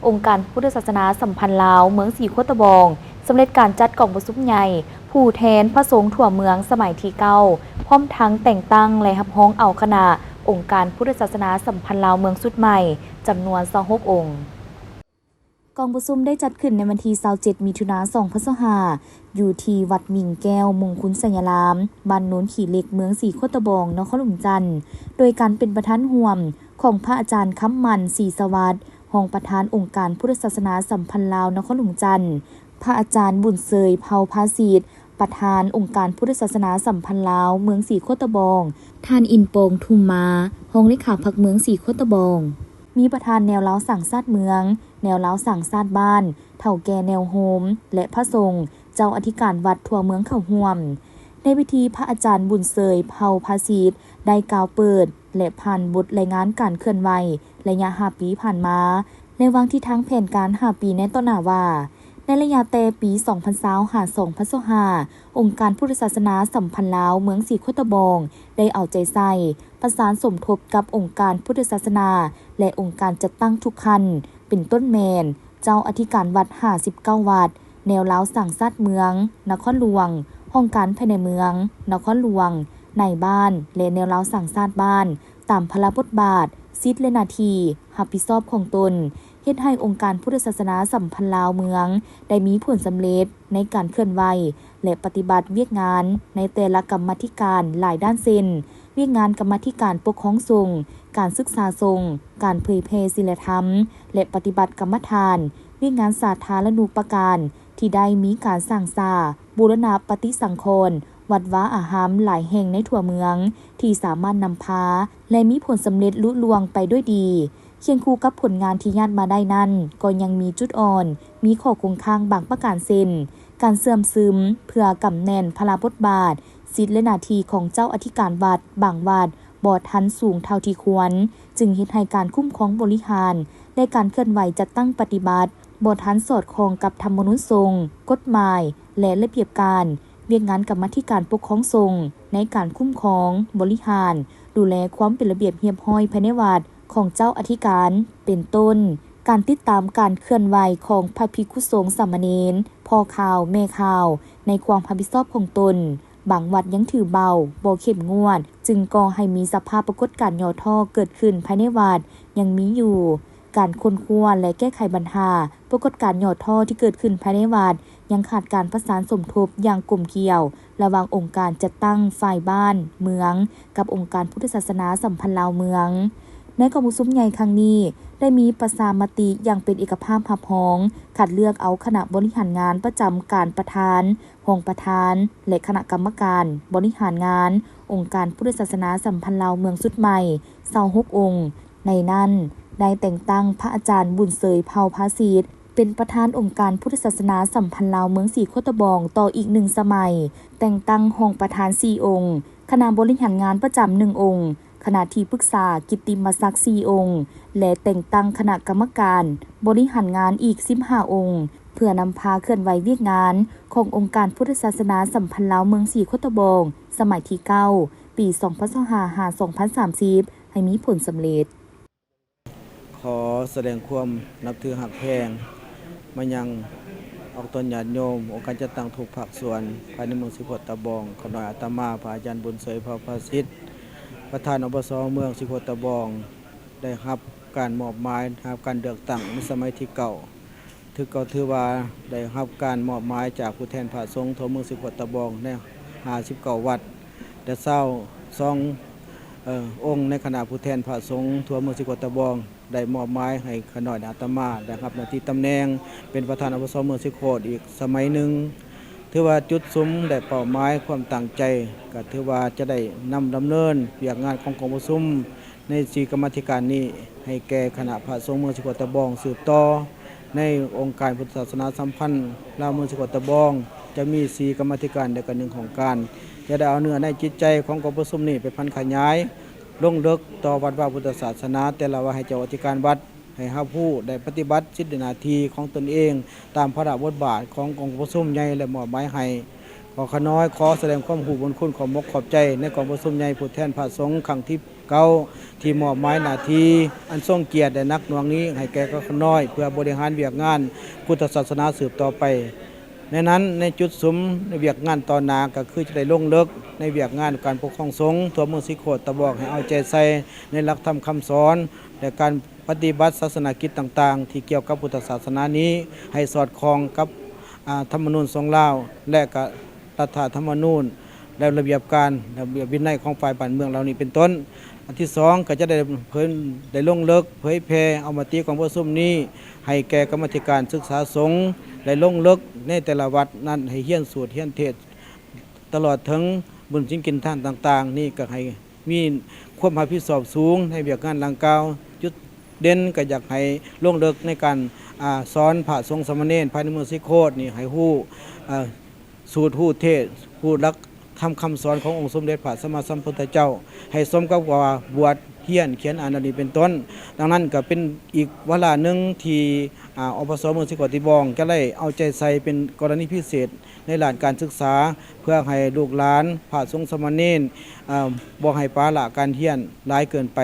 ອົງການພຸດທະສາສະໜາສຳພັນລາວເມືອງສີໂຄດຕະບອງ ສຳເລັດການຈັດກອງປະຊຸມໃຫຍ່ຜູ້ແທນພະສົງທົ່ວເມືອງສະໄໝທີເກົ້າ ພ້ອມທັງແຕ່ງຕັ້ງ ແລະ ຮັບຮອງເອົາຄະນະອົງການພຸດທະສາສະໜາສຳພັນລາວເມືອງຊຸດໃໝ່ ຈຳນວນຊາວຫົກອົງ. ກອງປະຊຸມໄດ້ຈັດຂຶ້ນໃນວັນທີຊາວເຈັດ ມິຖຸນາ ສອງພັນຊາວຫ້າ ຢູ່ທີ່ວັດໝິງແກ້ວ ມົງຄຸນໄຊຍະລາມ ບ້ານໂນນຂີ້ເຫຼັກ ເມືອງສີໂຄດຕະບອງ ນະຄອນຫຼວງວຽງຈັນ ໂດຍການເປັນປະທານຮ່ວມຂອງພະອາຈານ ຄຳໝັ້ນ ສີສະຫວັດ ຮອງປະທານອົງການພຸດທະສາສະໜາສຳພັນລາວນະຄອນຫຼວງວຽງຈັນ, ພະອາຈານ ບຸນເຊີຍ ເຜົ່າພາສິດ ປະທານອົງການພຸດທະສາສະໜາສຳພັນລາວເມືອງສີໂຄດຕະບອງ, ທ່ານ ອິນປອງ ທຸມມາ ຮອງເລຂາພັກເມືອງສີໂຄດຕະບອງ, ມີປະທານແນວລາວສ້າງຊາດເມືອງ, ແນວລາວສ້າງຊາດບ້ານ, ເຖົ້າແກ່ແນວໂຮມ ແລະ ພະສົງ, ເຈົ້າອະທິການວັດທົ່ວເມືອງເຂົ້າຮ່ວມ. ໃນພິທີ ພະອາຈານ ບຸນເຊີຍ ເຜົ່າພາສິດ ໄດ້ກ່າວເປີດ ແລະ ຜ່ານບົດລາຍງານການເຄື່ອນໄຫວໄລຍະຫ້າປີຜ່ານມາ ແລະ ວາງທິດທາງແຜນການຫ້າປີໃນຕໍ່ໜ້າວ່າ, ໃນໄລຍະແຕ່ປີສອງພັນຊາວ ຫາ ສອງພັນຊາວຫ້າ ອົງການພຸດທະສາສະໜາສຳພັນລາວເມືອງສີໂຄດຕະບອງ ໄດ້ເອົາໃຈໃສ່ປະສານສົມທົບກັບອົງການພຸດທະສາສະໜາ ແລະ ອົງການຈັດຕັ້ງທຸກຂັ້ນ, ເປັນຕົ້ນແມ່ນ ເຈົ້າອະທິການວັດຫ້າສິບເກົ້າວັດ, ແນວລາວສ້າງຊາດເມືອງ, ນະຄອນຫຼວງ, ຫ້ອງການພາຍໃນເມືອງ, ນະຄອນຫຼວງ, ນາຍບ້ານ ແລະ ແນວລາວສ້າງຊາດບ້ານ ຕາມພາລະບົດບາດ, ສິດ ແລະ ໜ້າທີ່ຮັບຜິດຊອບຂອງຕົນ, ເຮັດໃຫ້ອົງການພຸດທະສາສະໜາສຳພັນລາວເມືອງ ໄດ້ມີຜົນສຳເລັດໃນການເຄື່ອນໄຫວ ແລະ ປະຕິບັດວຽກງານໃນແຕ່ລະກຳມາທິການຫຼາຍດ້ານ ເຊັ່ນ ວຽກງານກຳມາທິການປົກຄອງສົງ, ການສຶກສາສົງ, ການເຜີຍແຜ່ສີລະທຳ ແລະ ປະຕິບັດກຳມະຖານ, ວຽກງານສາທາລະນູປະການ ທີ່ໄດ້ມີການສ້າງສາ ບູລະນະປະຕິສັງຂອນ ວັດວາອາຮາມຫຼາຍແຫ່ງໃນທົ່ວເມືອງ ທີ່ສາມາດນຳພາ ແລະ ມີຜົນສຳເລັດລຸລ່ວງໄປດ້ວຍດີ. ຄຽງຄູ່ກັບຜົນງານທີ່ຍາດມາໄດ້ນັ້ນ, ກໍຍັງມີຈຸດອ່ອນ, ມີຂໍ້ຄົງຄ້າງບາງປະການ ເຊັ່ນ ການເຊື່ອມຊຶມເພື່ອກຳແໜ້ນພາລະບົດບາດ, ສິດ ແລະ ໜ້າທີ່ຂອງເຈົ້າອະທິການວັດບາງວັດບໍ່ທັນສູງເທົ່າທີ່ຄວນ, ຈຶ່ງເຮັດໃຫ້ການຄຸ້ມຄອງບໍລິຫານ ແລະ ການເຄື່ອນໄຫວຈັດຕັ້ງປະຕິບັດບໍ່ທັນສອດຄ່ອງກັບທຳມະນູນສົງ, ກົດໝາຍ ແລະ ລະບຽບການ, ວຽກງານກຳມາທິການປົກຄອງສົງໃນການຄຸ້ມຄອງ, ບໍລິຫານ, ດູແລຄວາມເປັນລະບຽບຮຽບຮ້ອຍພາຍໃນວັດຂອງເຈົ້າອະທິການ ເປັນຕົ້ນ ການຕິດຕາມການເຄື່ອນໄຫວຂອງພະພິກຂຸສົງສາມະເນນ, ພໍ່ຂ່າວ, ແມ່ຂ່າວ ໃນຄວາມຮັບຜິດຊອບຂອງຕົນ, ບາງວັດຍັງຖືເບົາ, ບໍ່ເຂັ້ມງວດ, ຈຶ່ງກໍ່ໃຫ້ມີສະພາບປາກົດການຫຍໍ້ທໍ້ເກີດຂຶ້ນພາຍໃນວັດ ຍັງມີຢູ່. ການຄົ້ນຄວ້າ ແລະ ແກ້ໄຂບັນຫາປາກົດການຫຍໍ້ທໍ້ທີ່ເກີດຂຶ້ນພາຍໃນວັດ ຍັງຂາດການປະສານສົມທົບຢ່າງກົມກຽວ ລະຫວ່າງອົງການຈັດຕັ້ງຝ່າຍບ້ານ, ເມືອງ ກັບອົງການພຸດທະສາສະໜາສຳພັນລາວເມືອງ. ໃນກອງປະຊຸມໃຫຍ່ຄັ້ງນີ້ ໄດ້ມີປະຊາມະຕິຢ່າງເປັນເອກະພາບຮັບຮອງ ຄັດເລືອກເອົາຄະນະບໍລິຫານງານປະຈຳການປະທານ, ຮອງປະທານ ແລະ ຄະນະກຳມະການບໍລິຫານງານອົງການພຸດທະສາສະໜາສຳພັນລາວເມືອງຊຸດໃໝ່ ຊາວຫົກອົງ. ໃນນັ້ນໄດ້ແຕ່ງຕັ້ງພະອາຈານ ບຸນເຊີຍ ເຜົ່າພາສິດ ເປັນປະທານອົງການພຸດທະສາສະໜາສຳພັນລາວເມືອງສີໂຄດຕະບອງຕໍ່ອີກໜຶ່ງສະໄໝ, ແຕ່ງຕັ້ງຮອງປະທານສີ່ອົງ, ຄະນະບໍລິຫານງານປະຈຳໜຶ່ງອົງ, ຄະນະທີ່ປຶກສາກິດຕິມະສັກສີ່ອົງ ແລະ ແຕ່ງຕັ້ງຄະນະກຳມະການບໍລິຫານງານອີກສິບຫ້າອົງ ເພື່ອນຳພາເຄື່ອນໄຫວວຽກງານຂອງອົງການພຸດທະສາສະໜາສຳພັນລາວເມືອງສີໂຄດຕະບອງ ສະໄໝທີເກົ້າ ປີສອງພັນຊາວຫ້າ ຫາ ສອງພັນສາມສິບ ໃຫ້ມີຜົນສຳເລັດ. ຂໍສະແດງຄວາມນັບຖືຮັກແພງມາຍັງອອກຕົນຍາດໂຍມ, ອົງການຈັດຕັ້ງທຸກພາກສ່ວນພາຍໃນເມືອງສີໂຄດຕະບອງ. ຂ້ານ້ອຍອາດຕະມາ ພະອາຈານ ບຸນເຊີຍ ເຜົ່າພາສິດ ປະທານ ອບສ ເມືອງສີໂຄດຕະບອງ ໄດ້ຮັບການມອບໝາຍ, ໄດ້ຮັບການເລືອກຕັ້ງໃນສະໄໝທີເກົ້າ ຖື ກໍຖືວ່າໄດ້ຮັບການມອບໝາຍຈາກຜູ້ແທນພະສົງທົ່ວເມືອງສີໂຄດຕະບອງໃນຫ້າສິບເກົ້າວັດ ແລະ ຊາວສອງ ເອີ່ ອົງໃນຄະນະຜູ້ແທນພະສົງທົ່ວເມືອງສີໂຄດຕະບອງ ໄດ້ມອບໝາຍໃຫ້ຂ້ານ້ອຍອາດຕະມາໄດ້ຮັບໜ້າທີ່ຕຳແໜ່ງເປັນປະທານ ອບສ ເມືອງສີໂຄດອີກສະໄໝໜຶ່ງ. ຖືວ່າຈຸດສຸມ ແລະ ເປົ້າໝາຍຄວາມຕັ້ງໃຈ ກໍຖືວ່າຈະໄດ້ນຳດຳເນີນວຽກງານຂອງກອງປະຊຸມ ໃນສີ່ກຳມາທິການນີ້ ໃຫ້ແກ່ຄະນະພະສົງເມືອງສີໂຄດຕະບອງສືບຕໍ່. ໃນອົງການພຸດທະສາສະໜາສຳພັນລາວເມືອງສີໂຄດຕະບອງ ຈະມີສີ່ກຳມາທິການ ແລະ ກໍໜຶ່ງຫ້ອງການ ຈະໄດ້ເອົາເນື້ອໃນຈິດໃຈຂອງກອງປະຊຸມນີ້ໄປຜັນຂະຫຍາຍລົງເລິກຕໍ່ວັດວາພຸດທະສາສະໜາແຕ່ລະວັດ ໃຫ້ເຈົ້າອະທິການວັດ ໃຫ້ຮັບຮູ້ ໄດ້ປະຕິບັດສິດ ແລະ ໜ້າທີ່ຂອງຕົນເອງ ຕາມພາລະບົດບາດຂອງກອງປະຊຸມໃຫຍ່ ແລະ ມອບໝາຍໃຫ້. ຂໍຂ້ານ້ອຍ ຂໍສະແດງຄວາມຮູ້ບຸນຄຸນ ຂອບອົກຂອບໃຈໃນກອງປະຊຸມໃຫຍ່ຜູ້ແທນພະສົງຄັ້ງທີ ເກົ້າ ທີ່ມອບໝາຍໜ້າທີ່ອັນຊົງກຽດ ແລະ ໜັກໜ່ວງນີ້ໃຫ້ແກ່ກະຂະນ້ອຍ ເພື່ອບໍລິຫານວຽກງານພຸດທະສາສະໜາສືບຕໍ່ໄປ. ໃນນັ້ນ, ໃນຈຸດສຸມໃນວຽກງານຕໍ່ໜ້າ ກໍຄືຈະໄດ້ລົງເລິກໃນວຽກງານການປົກຄອງສົງທົ່ວເມືອງສີໂຄດຕະບອງ ໃຫ້ເອົາໃຈໃສ່ໃນຫຼັກທຳຄຳສອນ ແລະ ການປະຕິບັດສາສະໜະກິດຕ່າງໆ ທີ່ກ່ຽວກັບພຸດທະສາສະໜານີ້ ໃຫ້ສອດຄ່ອງກັບ ອາ ທຳມະນູນສົງລາວ ແລະ ກະລັດຖະທຳມະນູນ ແລະ ລະບຽບການ ລະບຽບວິໄນຂອງຝ່າຍບ້ານເມືອງເຫຼົ່ານີ້ເປັນຕົ້ນ. ອັນທີສອງ ກໍຈະໄດ້ເຜີຍ ໄດ້ລົງເລິກເຜີຍແຜ່ເອົາມະຕິກອງປະຊຸມນີ້ ໃຫ້ແກ່ກຳມາທິການສຶກສາສົງ ໄດ້ລົງເລິກໃນແຕ່ລະວັດນັ້ນ ໃຫ້ຮຽນສູດຮຽນເທດ ຕະຫຼອດເຖິງບຸນສິນກິນທານຕ່າງໆ ນີ້ກໍໃຫ້ມີຄວາມຮັບຜິດຊອບສູງໃນວຽກງານດັ່ງກ່າວ. ຈຸດເດັ່ນກໍຢາກໃຫ້ລົງເລິກໃນການ ອາ ສອນພະສົງສາມະເນນພາຍໃນເມືອງສີໂຄດນີ້ ໃຫ້ຮູ້ ອາ ສູດຮູ້ເທດ ຮູ້ຫຼັກທຳຄຳສອນຂອງອົງສົມເດັດພະສຳມາສຳພຸດທະເຈົ້າ ໃຫ້ສົມກັບວ່າບວດຮຽນຂຽນອ່ານເຫຼົ່ານີ້ເປັນຕົ້ນ. ດັ່ງນັ້ນກໍເປັນອີກວາລະໜຶ່ງທີ່ ອາ ອປສ ເມືອງສີໂຄດຕະບອງ ຈະໄດ້ເອົາໃຈໃສ່ເປັນກໍລະນີພິເສດໃນດ້ານການສຶກສາ ເພື່ອໃຫ້ລູກຫຼານພະສົງສາມະເນນ ອາ ບໍ່ໃຫ້ປະລະການຮຽນຫຼາຍເກີນໄປ.